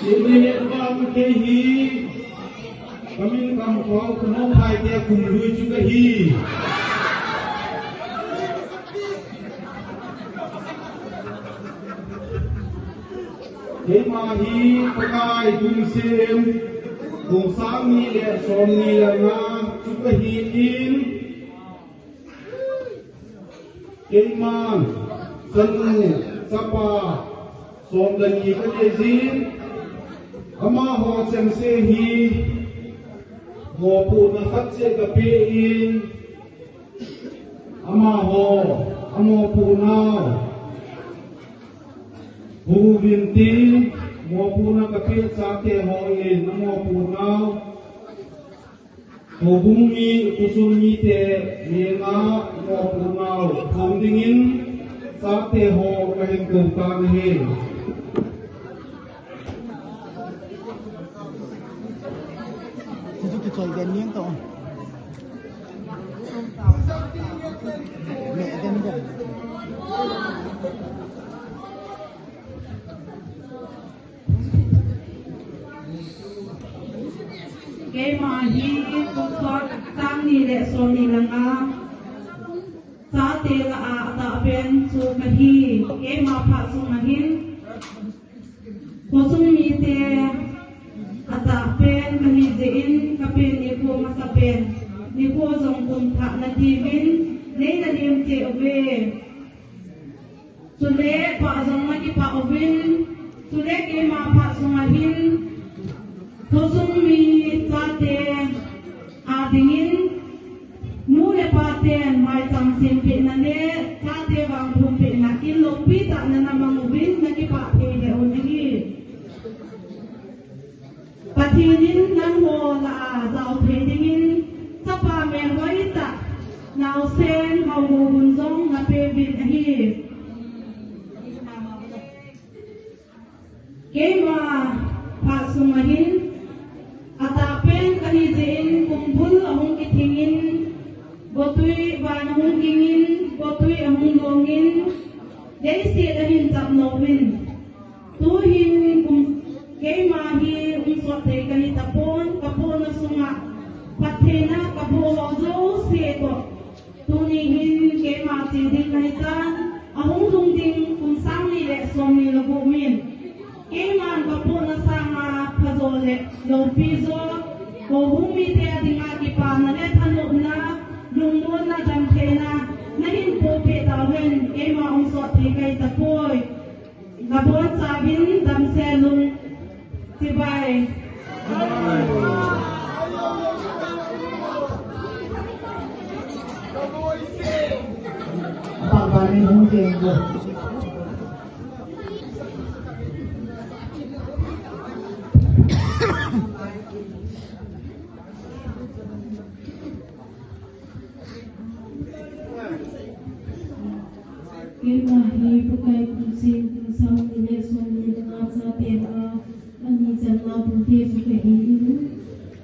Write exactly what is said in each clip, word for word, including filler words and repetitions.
Kei le vang kei hi, kamin Kamkhao, Khunou phai te kum lui chu kahi. Keima hi Pakai kum sim, kum sang ni le som ni le nga chu kahi in, keiman chanu chapa som le ni kanei jin, amaho chengse hi mopohna khat cheh kape in, amaho, amopohnau hung uvin tin, mopohna kapeh chate hon amopohnau, houbung mi, khosung mite henga mopohnau hung dingin chate ho kahin kou tan ahi. Hichu kichoi den ning to. Me den den. Keima hi kum sang ni le som ni le nga chate lah a atahpen chu kahi. Keima phat sunga hin khosung mite atahpen kahi jeh in, kapen nikho masapen nikho jong kum thah nadiuvin neina lim cheh uve. Chule pah jong nakipah uvin, chule keima phat sunga hin khosung mi chate adingin nu le paten maicham sempehna le chate vangphumpehna in loupi tah a namang uvin nakipah thei lheh un ahi. Pathen in nangho lah a jao thei dingin chapa melhoi tah, naosen, houbung jong napeh uvin ahi. Keima phat sunga hin atahpen kahi jeh in kumbul ahung kithing in, gotui van ahung ging in, gotui ahung long in, leiset ahin chap nom in, tuhin kum, keima hi hung sot thei kahi tapon, kapohna sunga phattheina kaboh ho jouse toh tuni hin keima che ding kahitan, ahung lhung ding kum sang ni le som ni le gup min keiman kapohna sanga phajo le loupi jo, houbung mite adinga kipana le thanopna, lungmonna, damtheina nahin pohpeh tauhen, keima hung sot thei kahi tapoi. Nabonchauvin damsel un. Chibai. Papa ni hung teng ko. Keima hi Pakai kum sim kum sang ni le som ni le nga chate a ani channa bunte chu kahi in,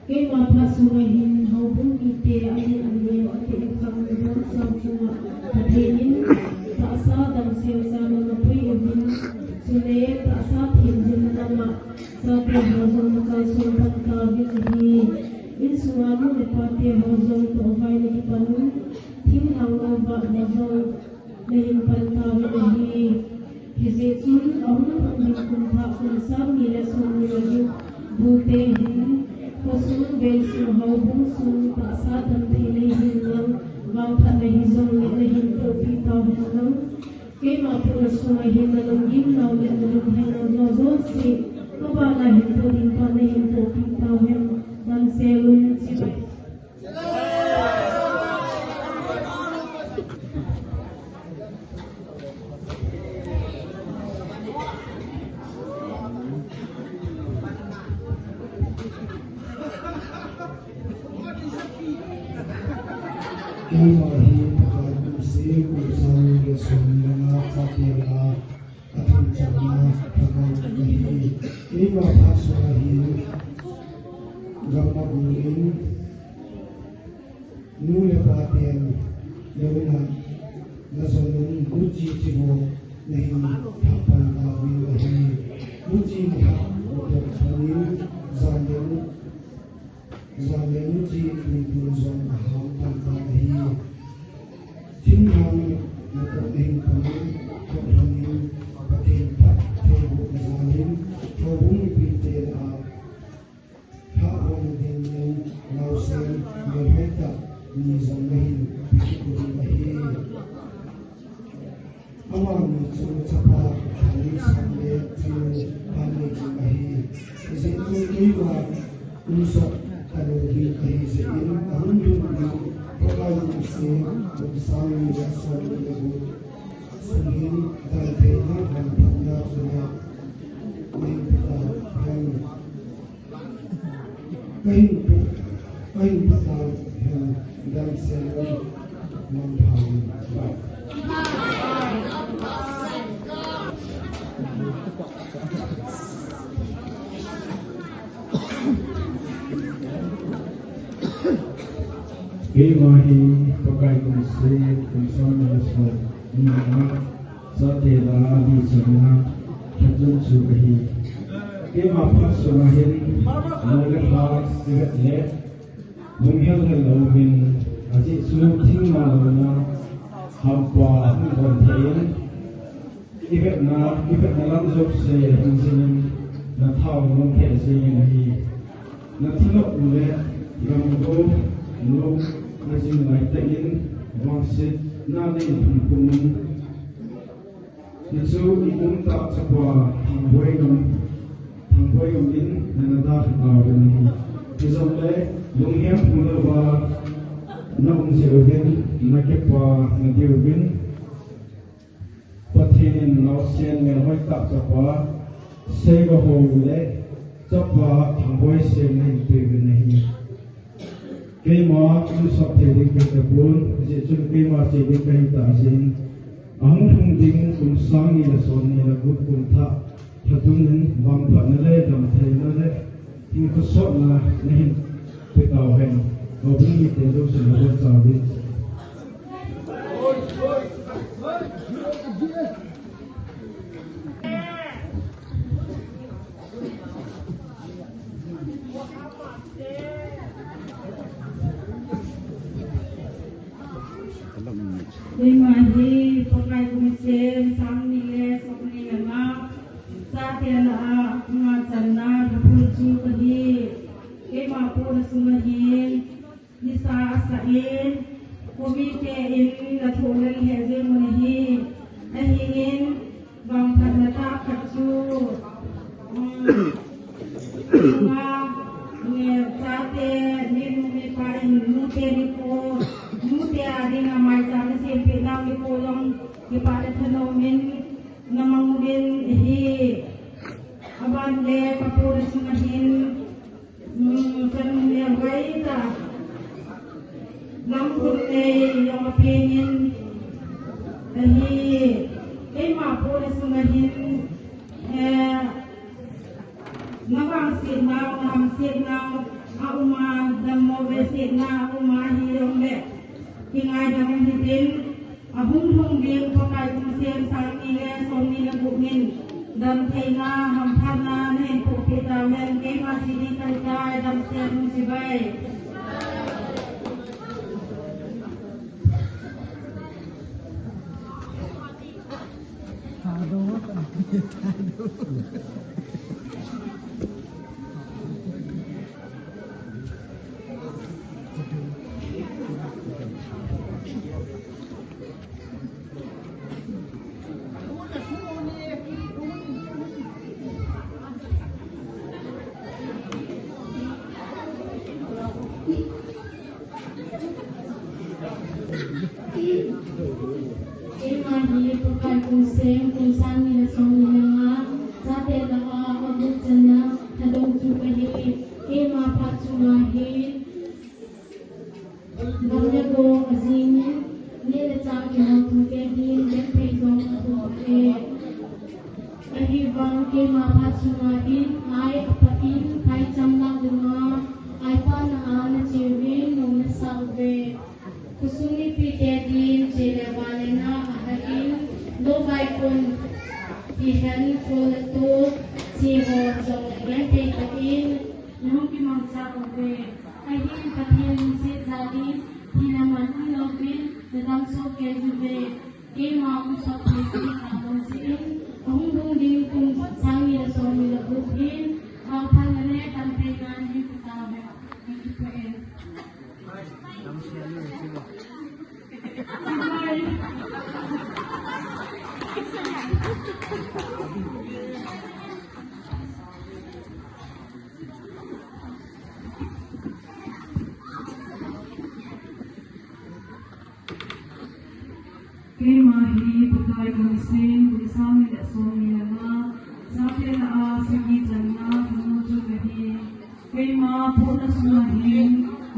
keima phat sunga hin houbung mite amin aneo, ateh akhang, nabonchau chunga phatthei in, tahsa damsel chana napui uvin, chule tahsa themjilna lama chate ho jong nakalson pan tauvin ahi. Insunga nu le pate ho jong tohvai nakipan un, thinglhang nova ho jong nahin pan tauvin ahi. Hijeh chun ahung lhung ding kum thah kum sang ni le som ni le gup bute hin, khosung, veisung, houbung sung tahsa damthei nahin lang, vangphatna hijongle nahin pohpeh tauhen lang. Keima pohna sunga hin nalunggimnau le nalunghelnau jouse, kabana hin po ding pa nahin pohpeh tauhen, damsel un, chibai. Keima hi Pakai kum sim kum sang ni le som ni le nga chate a athemchanna Pakai kahi. Keima phat sunga hi gam a gul in, nu le paten nauna najon un, buchi chiho nahin thah pan tauvin ahi. Buchi nahin Thanin, jan le nu, jan le nu chi ni tu jong aham tan tan ahi. Thinglhang na tah hin thanin, thanin, Pathen phattheibohna jalin, houbung mipite lah a, thahhomna dingin, naosen, melhoi tah ni jong nahin pe kit ding ahi. Amani chu chapa, thani sang le, chinu, thani ding ahi. Hijeh chun keima, Kum sot talou ding kahi jeh in, ahung lhung ding, Pakai in asem, kum sang ni le som ni le gup sung hin, damtheina, hamphatna, chunga, min pita, hen. Kahin pu, kahin pita, hen, damsel, mang thang, bye. Keima hi Pakai kum seh, kum sang ni le som ni a, chate lah a dichanna lhatun chu kahi. Keima phat sunga hin, mol le pha kivet le, lunghel hel louvin, ajeh chu thingna louna, hampa ahung don thei in, Ivetna, ivetna lam jouse hung jingin, nathao nung thei jingin ahi. Nathanop u le gamgo nung najing laitah in, vangsetna nei phunphun in. Hichu i umtah chapa Thangboi Ngam, Thangboi Ngam in nana dalha tauvin ahi. Hijongle, lunghemphung louva na um jeh uvin, na kipa nadiuvin. Pathen in naosen melhoi tah chapa, Seiga ho le chapa Thangboi Sem nahin peuvin ahi. Keima kum sot thei ding kahi tapon, hijeh chun keima che ding kahi tah jeh in, ahung lhung ding kum sang ni le som ni le gup kum thah, lhatun in vangphatna le damtheina le hinkho sotna nahin pe tauhen, houbung mite jouse nabonchauvin. Keima hi Pakai kum seh, sang ni le som ni le nga, chate lah a, nga channa, lhaphul chu kahi. Keima pohna sunga hin, nisa asah in, khomite in nathoh lel lheh jeng un ahi. Ahin, vangphatna tah khat chu, um, nga, nge, chate, ninu, nipa in, nute nikho, nute a dinga maicham nasempeh nau nikho jong, kipah le thanom in, namang uvin ahi. Aban le, kapohna sunga hin, Hmm, kan neo hoitah. Lamkhun nei jong apeng in ahi. Keima pohna sunga hin, eh, navangsetnau, nahamsetnau aum a, dammo vesetna aum a, hijongle kingaidam ahitin. Ahung lhung ding Pakai kum seh, sang ni le som ni le gup in damtheina, hamphatna nahin pohpeh tauhen, keima che ding kahitai, damsel un chibai. Keima hi Pakai kum seh, kum sang ni le som ni le nga, chate lah a, agup channa, lhadong chu kahi. Keima phat chunga hi, Gam le go ajing in, neh le chah kihouthu te din, genthei jong athum e. Ahivang keima phat sunga hin, ai apat in, phaicham lah dinga, ai pahna a nache uvin, nom nasah uve. Khosung mipite din, che le vale na ahah in, lou vaikon. Hihen kho le to, chi ho jong le genthei tah in, nahung kimangcha uve. Ahin Pathen lungset jal in, thina man umlouvin, nadam soh kei uve. Keima umsot thei kei tah lou jeh in, ahung lhung ding kum sang ni le som ni le gup hin, vangphatna le gentheina nahin pe tauhen. Kakipah e. Keima hi Pakai kum sing, kum sang ni le som ni le nga, chate lah a sagi channa thanu chu kahi. Keima pohna sunga hin,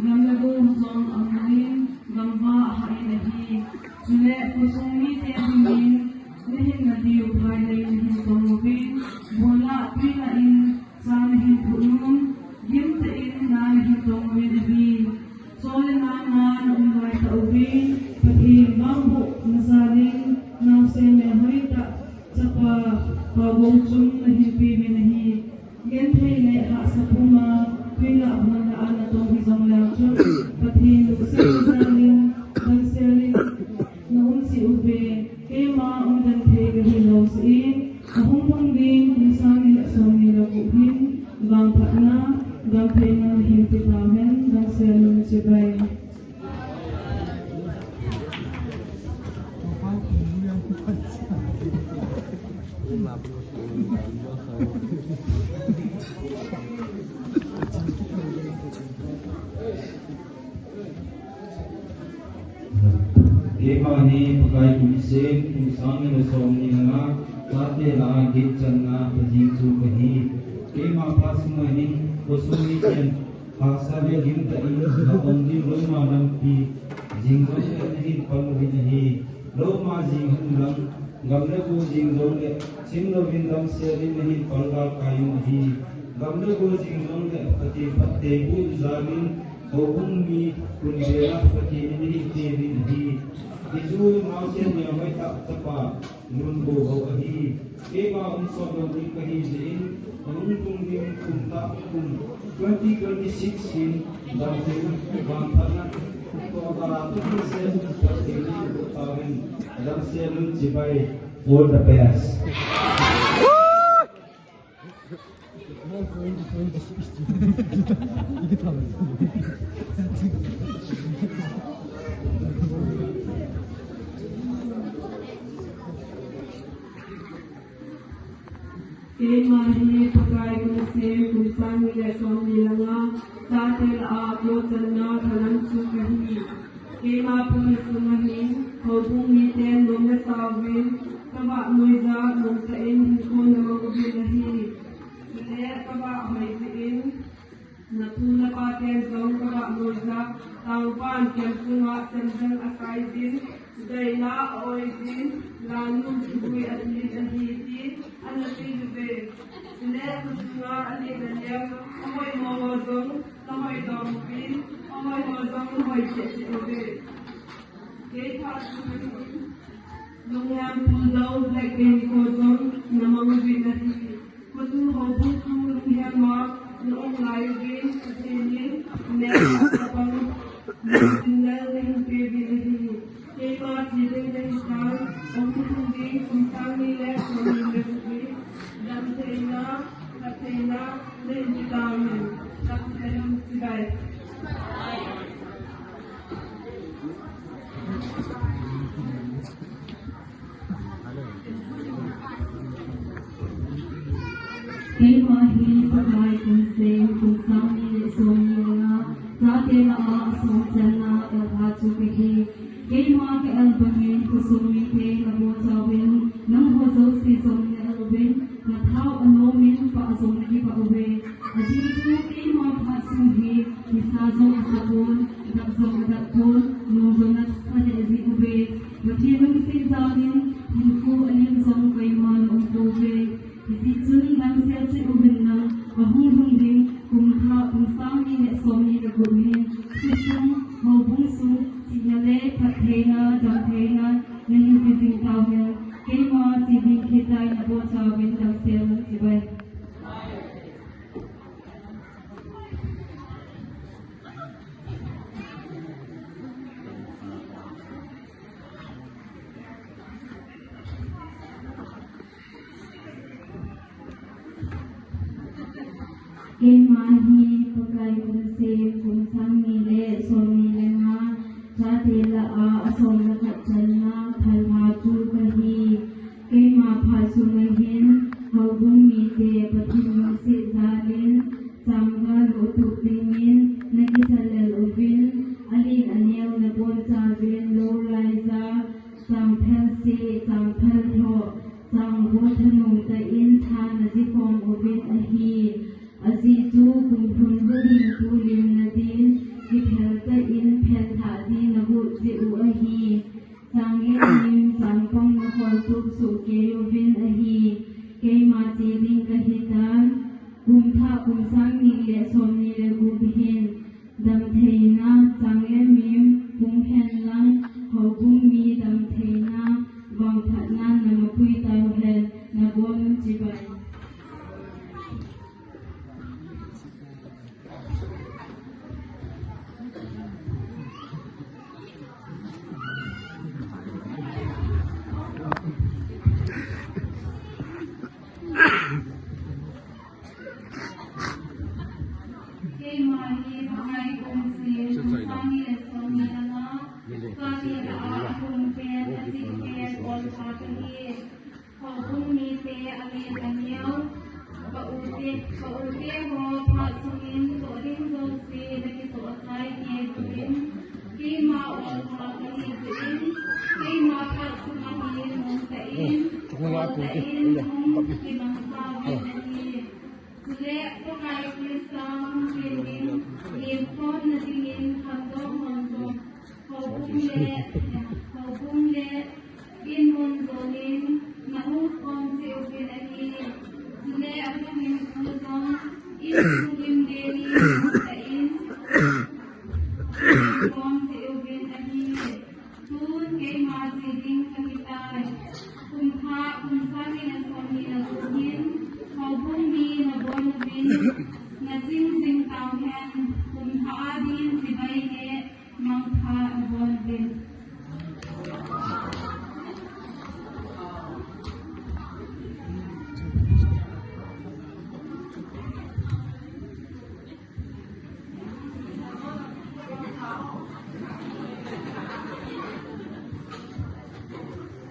gam le go jong aum in, gamvah a hah in ahi. Chule khosung mite dingin, nahinna diu phai lei nahin tong uvin, bol lah tui lah in, cha nahin phut un, gimtah in na nahin tong uvin ahi. Chule nana na um loi tah uvin, Pathen vangbohna jal in, naosen le hoitah, chapa, pa bou chun nahin pe uvin ahi. Genthei le hahsa puma, tui lah bol lah a natong hijong leng chun, Pathen lungset jal in, damsel in, na um cheh uve. Keima umden thei kahi lou jeh in, ahung lhung ding kum sang ni le som ni le gup hin, vangphatna, gentheina nahin pe tauhen, damsel in chibai. Keima hi Pakai kum sing, kum sang ni le som ni le nga, chate lah a gate channa pajing chu kahi. Keima phat sunga hin, khosung miten, hahsa le gimtah in, natong ding Loma lampi, jing jongle nahin pal uvin ahi. Loma jing hen lang, gam le go jing jongle, chim louvin damsel in nahin pal galkai un ahi. Gam le go jing jongle, Pathen phattheibohna jal in, houbung mi, khun vela Pathen in nahin teuvin ahi. Hichu naosen le hoitah chapa, Lunbou ho ahi. Keima umsot lou ding kahi jeh in, ahung lhung ding kum tah kum twenty twenty-six hin, damtheina, vangphatna, toh, ah, damsel in, damsel in chibai. All the best. Keima hi Pakai kum sing, kum sang ni le som ni le nga, chate lah a gate channa thalam chu kahi. Keima pohna sunga hin, houbung miten nom le sa uvin, kavah noija, nomtah in hinkho namang uvin ahi. Chule kavah hoi jeh in, napu napaten jong kavah noija, tangpan kem chunga semjang asai jin, daina a-oi jin, lanu kivui atin ahi ti, ana sei uve. Chule khosunga alhep le lem, ahoimo ho jong, nahoi dom uvin, ahoimo jong nahoi cheh cheh uve. Kei phat chu kahi, lunghem puldo, black rain kho jong namang uvin ahi. Khosung houbung chu lunghem a naum ngai uvin, Pathen in neh a chapang, neh a nel nahin peuvin ahi. Keima chiding nahitan, ahung lhung ding kum sang ni le som ni le gup hi, damtheina, phattheina nahin pe tauhen, damsel in chibai. Keima hi Pakai kum sing, kum sang ni le som ni le nga, chate lah a asom channa el phat chu kahi. Keima ka el bangin khosung miten nabonchauvin, nangho jouse jong na el uvin, nathao anom in pah jong nakipah uve. Ajeh chu keima phat sung hi, nisa jong asapon, dap jong adap pon, nom jong nasa lheh jeh uve. Pathen lungset jal in, hinkho alim jong koima na um pouve. Hiti chun damsel cheh uvin lang, ahung lhung Keima hi Pakai kum seh, kum sang ni le som ni le nga, chate lah a asom le khat channa phalha chu kahi. Keima phat sunga hin, houbung mite Pathen lungset jalin, chang ga luttup dingin nakisalel uvin, alen aneo nabonchauvin, lou laija, chang phel seh, chang phel lhoh, chang vo thanung tah in tha najikhom uvin ahi. Ajeh chu kum lhun lhun in tulim nadin, kiphel tah in phelthah din nagot jeh u ahi. Chang le mim, chang pang nakholtup sohkei uvin ahi. Keima che ding kahitan, kum thah kum sang ni le som ni le gup hin, damtheina, chang le mim, pung hen lang, houbung mi damtheina, vangphatna namapui tauhen, nabonun chibai. Keima hi Pakai kum seh, kum sang ni le som ni le nga, chate lah a akum pen, ajing pen, bolpha kahi. Houbung mite, alen aneo, ka u te, ka u te ho, phat sungin toh ding jouse nakitoh chai kei uvin, keima olha kahi jeh in, keima phat sunga hin nung tah in, nung tah in hung kimangcha uvin ahi. Chule Pakai Christa hung pen ding, lemkhomna dingin khandoh hon jong, houbung le, houbung le, in mun jonin, nahung khom cheh uvin ahi. Chule abumin u jong, in mun lim deni, nung tah in, khom cheh uvin ahi. Tun keima che ding kahitai. Kum thah, kum sang ni le som ni le gup hin, houbung mi nabon uvin, naching jing tauhen, kum thah a din chibai le mangpha nabon uvin.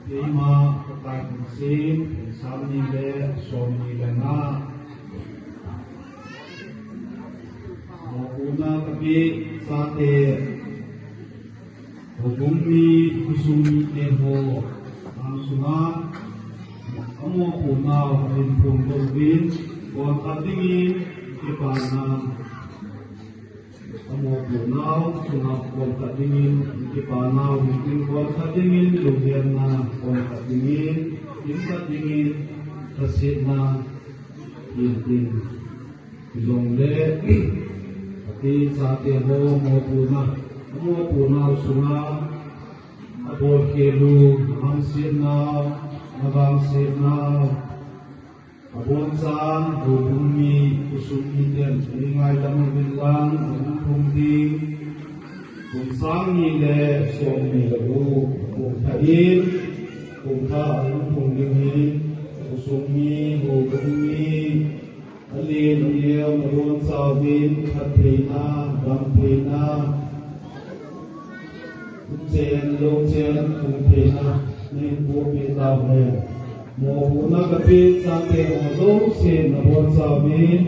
Keima Pakai kum seh, kum sang ni le som ni le nga. Mopohna kapeh chate, houbung mi, khosung mite ho, asunga, amopohnau ahin phongdoh uvin, bolkhat dingin kipana. Amopohnau chunga bolkhat dingin kipanau, hitin bolkhat dingin lunghelna, bolkhat dingin kimkhat dingin lhasetna, hitin. Hijongle, ati chate ho mopohna, amopohnau sunga, abolkhel u, ahamsetnau, avangsetnau, aboncha, houbung mi, khosung miten, eingaidam uvin lang, ahung phung ding, kum sang ni le som ni le gup, kum thah in, kum thah ahung phung ding hi, khosung mi, houbung mi, alen aneo nabonchauvin, phattheina, damtheina, chen lou chen, phattheina, nahin boh peh tauhen. Mopohna kapeh chate ho jouse nabonchauvin,